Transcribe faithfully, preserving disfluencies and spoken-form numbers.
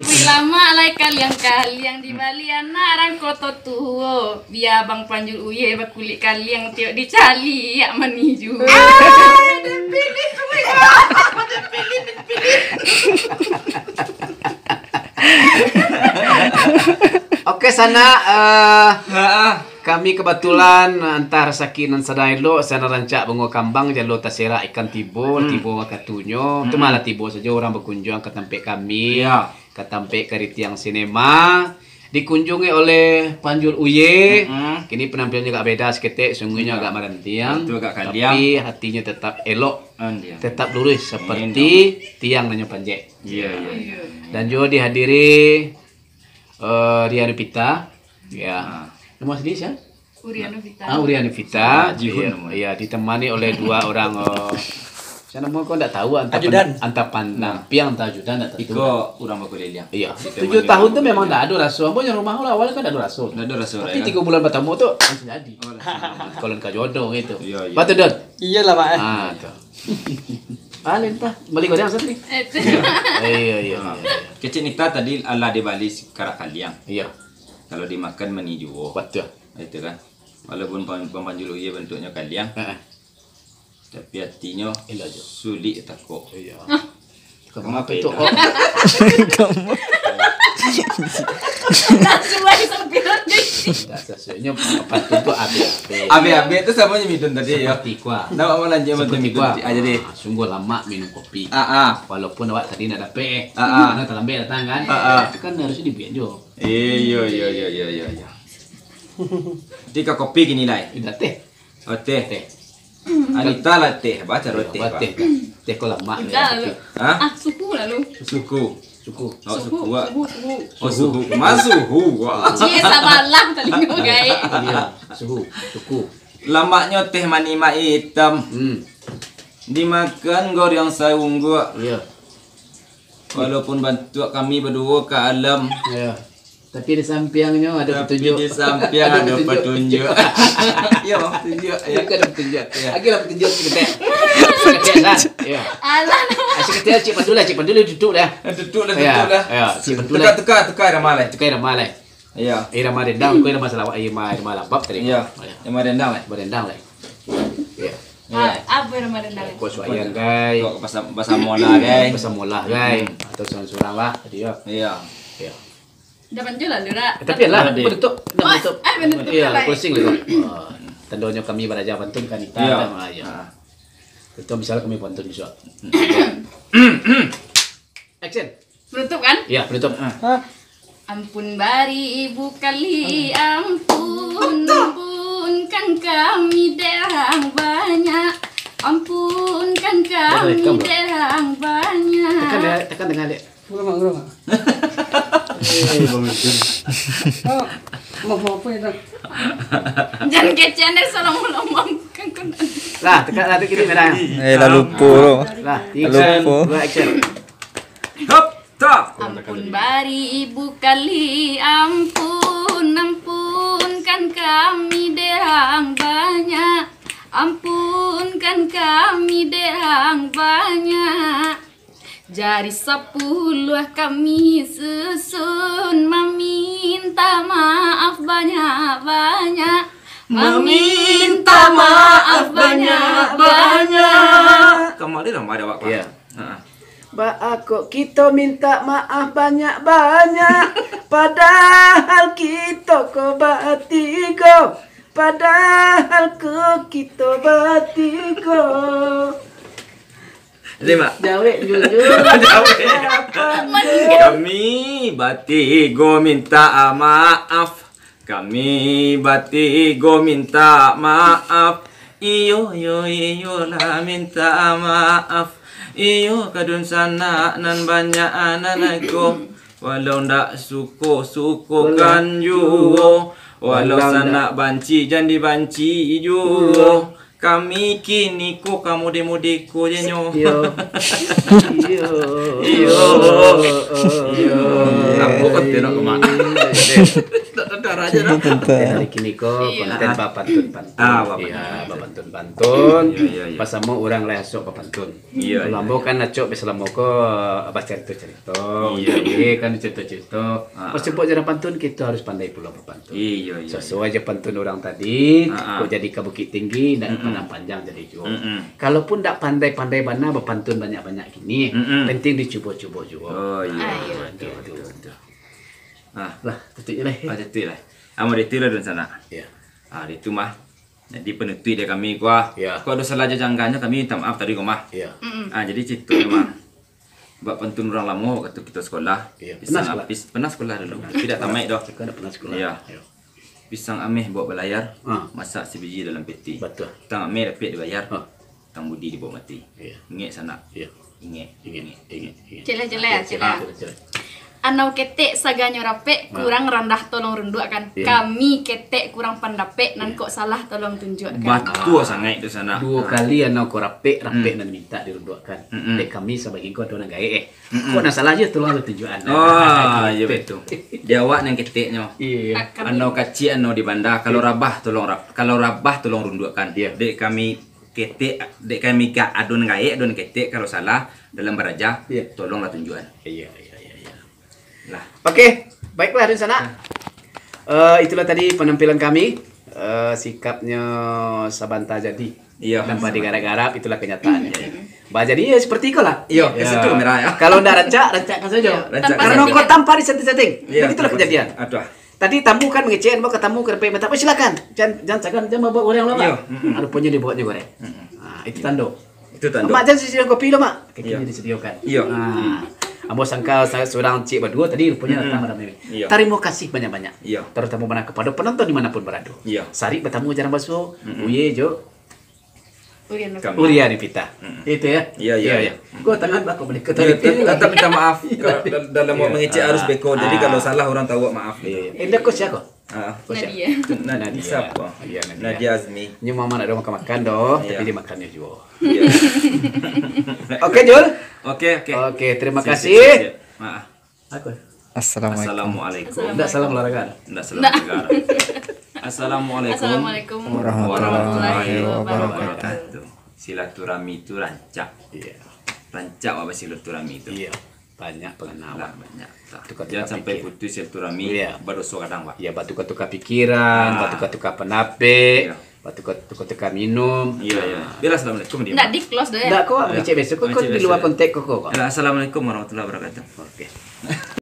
Wih, lamak lai kaliang-kaliang di balian arang Koto Tuo. Bia Bang Panjul Uye bakulik kaliang tiok dicaliak mani juo. Ah, dipilih tu, ya. Dipilih, dipilih. Oke, sanak, eh, Heeh. Kami kebetulan antah rasaki nan sadang elok, sadang rancak bungo kambang, jalo taserak ikan tibo, Hmm. tibo wakatunyo. Tu Hmm. malah tibo sajo urang bakunjuang ka tampek kami, Iya. ka tampek Karitiang Sinema. Dikunjungi oleh Panjul Uye. Mm-mm. Kini penampilannya agak beda saketek, sungguhnyo Iya. agak marantiang, Betul, agak kaliang. tapi hatinyo tetap elok, Andiang. tetap lurus seperti Andiang. tiang nan nyo panjek. Iya, iya, iya. Dan juga dihadiri, eh, Rian Pita. Ya. Ah. Nama asli siapa? Urian Novita. Ah, Urian Novita. Jihun Iya, namanya. iya, ditemani oleh dua orang, eh, siapa nama kau ndak tahu, antah Ajudan. pen-, antah pan-, Nah. nampiang, antah ajudan, ndak tahu. Iko urang bakuliliang. Iya. Ditemani Tujuh tahun tu urang memang bakuliliang. ndak ado raso. Ambo yang rumah lah, awal kan ndak ado raso. Ndak ado raso, Tapi ya, tiga kan? bulan pertama tu langsung jadi. Oh, langsung. Kalau ka jodoh gitu. Iya, iya. Betul, Don? Iyalah, Mak, eh. Ah, tu. Ah, lintah. Bali goreng satu ni. Eh, tu. Iya, iya, iya. Ah. iya, iya. Kecil Nita tadi alah dibali sikarak kaliang. Iya. Kalau dimakan mani juo. Betul. Itu kan. Walaupun pam-, pampanjulu iya bentuknyo kaliang, Heeh. tapi hatinyo Elok jo. sulik takok. Iya. Hah? Kamu Kamu apa itu? beda. Oh. Kamu. Langsung aja sampai nanti. Enggak, sesuainya apa tu, tu abe-abe. Abe-abe tu sama je midun tadi, ya. Seperti kuah. Ndak apa lanjut Seperti betul kuah. Ah, jadi. Ah, sungguh lama minum kopi. Ah, ah. Walaupun awak tadi nak dapek, eh. Ah, ah. Karena terlambat datang kan. Ah, ah. Itu kan harusnya dibuat jo. Iya, iya, iya, iya, iya, iya. Jadi ka kopi kini lai. Udah teh. Oh, teh. Teh. Anita lah teh, bah, cara Iya, teh, bah, bah. teh, bah. Teh kau lamak Udah, ya, lu. tapi Hah? Ah, suku lah lu. Suku. Suku. Oh, Suku, suku, ah. suku, suku. Oh, Suku. suku. Mas suhu, wah. Cie, sabalah talingo, gai. Iya, suhu, suku. Lamaknyo teh manih mak itam. Hmm. Dimakan goreng saungguak. Iya. Walaupun bantuak kami baduo ka alam. Iya. Tapi di sampiangnyo ada Tapi petunjuk. di sampiang ada Ada petunjuk. petunjuk. Iya, Bang, petunjuk. Iya. Bukan ada petunjuk. Iya. Agilah petunjuk saketek. Saketek lah. Iya. Alah, nama. Ah, saketek, Cik Pandu lah, Cik Pandu lah duduk dah. Duduk lah, Iya, duduk lah. iya, Cik Pandu lah. Tukar, tukar, tukar irama lah. Tukar irama lah. Iya. Irama rendang, kau irama salawat, irama, irama labab tadi. Iya. Iya. Irama rendang lah. Irama rendang lah. Iya. Iya. Ah, apa irama rendang? Kau suaian, gai. Kau pasam-, pasam mola, gai. Pasam mola, gai. Hmm. Atau surang-surang lah tadi, ya. Iya. Iya. Dah panjang lah, Lura. Eh, tapi lah, Dah. penutup. Dah Oh, penutup. ah, penutup Iya, lah, closing lah. Wah, tandonyo kami baraja pantun kan, Ita, Iya. kan? Ah, iya. Ah. Itu misalnya kami pantun juga. Action. Penutup kan? Iya, penutup. Ah. Hah? Ampun bari ibu kali, ampun, ampunkan kami dek urang banyak. Ampunkan Dah rekam kami belum? dek urang banyak. Tekan dah, tekan tengah, Dek. Ulang, ulang. Eh, Bang Ujun. Oh, mau, mau apa itu? Jangan kecean deh, salah ngomong. Lah, tekan lah tu kiri merah. Eh, lah lupa tu. Lah, tiga, Lupa. dua, action. Hop, tak. Ampun bari ibu kali, ampun, ampunkan kami dek urang banyak. Ampunkan kami dek urang banyak. Jari sapuluah kami susun, maminta maaf banyak-banyak. Maminta maaf banyak-banyak. Kamari lah, ada awak, Pak. Iya. Ha. Baa kok kito minta maaf banyak-banyak, padahal kito ko batigo, padahal ko kito batigo. Jadi, Mak. Jawek jujur. Jawek. Apa Kami batigo minta maaf. Kami batigo minta maaf. Iyo, iyo, iyo lah minta maaf. Iyo, ka dunsanak nan banyak nan ko. Walau ndak suko, sukokan Walau juo. Walau Walau sanak ndak banci, jan dibanci juo. Kami kini ko ka mode-mode ko je nyo. Iyo. Iyo. Iyo. Iyo. Iyo. Aku kan tengok ke mana. Tak ada Aja lah. Konten hari kini ko, iyo, konten bapantun-pantun. Ah, bapantun-pantun. Iyo, bapantun-pantun. Iyo, iyo, iyo. Basamo urang lah esok bapantun. Iyo, iyo, iyo. Kalau ambo kan acok biaso lamo ko bacarito-carito. Iyo, iyo. Iyo kan carito-carito. Ah. Pas cumpuk jarang pantun, kito harus pandai pulo bapantun. Iyo, iyo, iyo. Sasuai jo pantun urang tadi, ah, ah, kok jadi ka Bukittinggi, ndak, mm-mm, Padang Panjang jadi juo. Mm-mm. Kalaupun ndak pandai-pandai bana bapantun banyak-banyak kini, mm-mm, penting dicubo-cubo juo. Oh, iyo, ah, iyo, betul, betul, betul, betul. Ah. Lah, tutuik je lah. Ah, tutuik lah. Ah, mau ditutuik lah dulu sana. Iyo. Ah, itu mah. Jadi panutuik dari kami ko ah. Iyo. Kok ado salah jo jangganyo, kami minta maaf tadi ko mah. Iyo. Mm-mm. Ah, jadi caritonyo mah, bak pantun urang lamo wakatu kito sekolah. Iyo. Pisang, pernah sekolah? Pis-, pernah sekolah dulu. Pernah. Tapi dak tamaik doh. Sekolah pernah sekolah. Iyo. Iyo. Pisang ameh baok balayar, ah, masak sabiji dalam peti. Batua. Tang ameh dapek dibayar, ah, tang budi dibaok mati. Iyo. Ingek sanak. Iyo. Ingek. Ingek, ingek, ingek. Jelas, jelas, jelas. Ah, jelas, jelas. Anau ketek saganyo rapek, ah, kurang randah tolong runduakkan. Iyo. Kami ketek kurang pandapek, nan, iyo, kok salah tolong tunjuakkan. Batua sangaik tu sanak. Duo kali anau ko rapek, rapek, hmm, nan mintak dirunduakkan. Mm-mm. Dek kami sabagian ko ado nan gaek, eh. Mm-mm. Kok nan salah je tolong tunjuakkan. Oh, ah, iyo, gitu, betul. Di awak nan keteknyo. Iyo. Anau kacik, anau di banda. Kalau, iyo, rabah tolong rap-, kalau rabah tolong runduakkan. Iyo. Dek kami ketek, dek kami ga-, ado nan gaek, ado nan ketek, kalau salah dalam baraja, iyo, tolonglah tunjuakkan. Iyo, iyo, iyo, iyo. Lah. Oke, baiklah, dunsanak. Eh, itulah tadi penampilan kami. Eh, sikapnyo sabanta jadi. Iyo. Tanpa digarap-garap, itulah kenyataannyo. Iyo. Bah, jadi yo seperti ikolah. Iyo, ke situ merah yo. Kalau ndak rancak, rancakkan sajo. Iyo. Rancakkan. Karena ko tanpa disetting-setting. Iyo. Begitulah kejadian. Aduh. Tadi tamu kan mangecek, ambo ka tamu ka dapek mintak, "Oh, silakan. Jan, jan sagan, jan babaok goreng lah, Pak." Iyo. Mm-mm. Rupanya dibaoknyo goreng. Mm-mm. Ah, itu tando. Itu tando. "Mak, jan disediakan kopi lo, Mak." Iyo. Kini disediakan. Iyo. Ah. Ambo sangka sa-, surang ciek baduo tadi, rupanya, mm-mm, datang madam Mimi. Iyo. Tarimo kasih banyak-banyak. Iyo. Tarutamo bana kapado penonton di mana pun barado. Iyo. Sarik batamu jarang baso, mm-mm, buya jo Urian. Kami. Urian Pita. Mm-mm. Itu yo. Iyo, iyo, iyo, iyo. Ko tangan bako balik ko. Iyo, tadi. Tet-, tetap minta maaf. Iyo. Kalau dal-, dalam awak mangecek harus beko. Jadi, ah, kalau salah urang tahu, maaf gitu. Iyo. Indak ko sia ko? Ah. Ko sia? Nadia. Nad-, Nadia. Siapa? Iyo, Nadia. Nadia Azmi. Nyo mama ndak ado makan-makan doh, iyo, tapi dimakannyo juo. Iyo. Oke, Jul. Oke, oke. Oke, terima kasih. Siap, siap, siap. Ah. Apa? Assalamualaikum. Assalamualaikum. Ndak salam olahraga. Ndak salam olahraga. Assalamualaikum. Assalamualaikum warahmatullahi wabarakatuh. Silaturahmi itu rancak. Iyo. Rancak awak basilaturahmi itu. Iyo. Banyak pangana. Lah, banyak. Tukar-tukar pikir. Jan sampai putus silaturahmi, iyo, badoso kadang, Pak. Iyo, batukar-tukar pikiran, ah, batukar-tukar pandapek, iyo, batukar-tukar minum. Iyo, iyo. Ah. Bialah, assalamualaikum, dia, Pak. Ndak di-close doh, yo? Ndak ko, iyo, mangecek biaso. Ko, ko di lua kontek ko, ko. Iyo, assalamualaikum warahmatullahi wabarakatuh. Oke.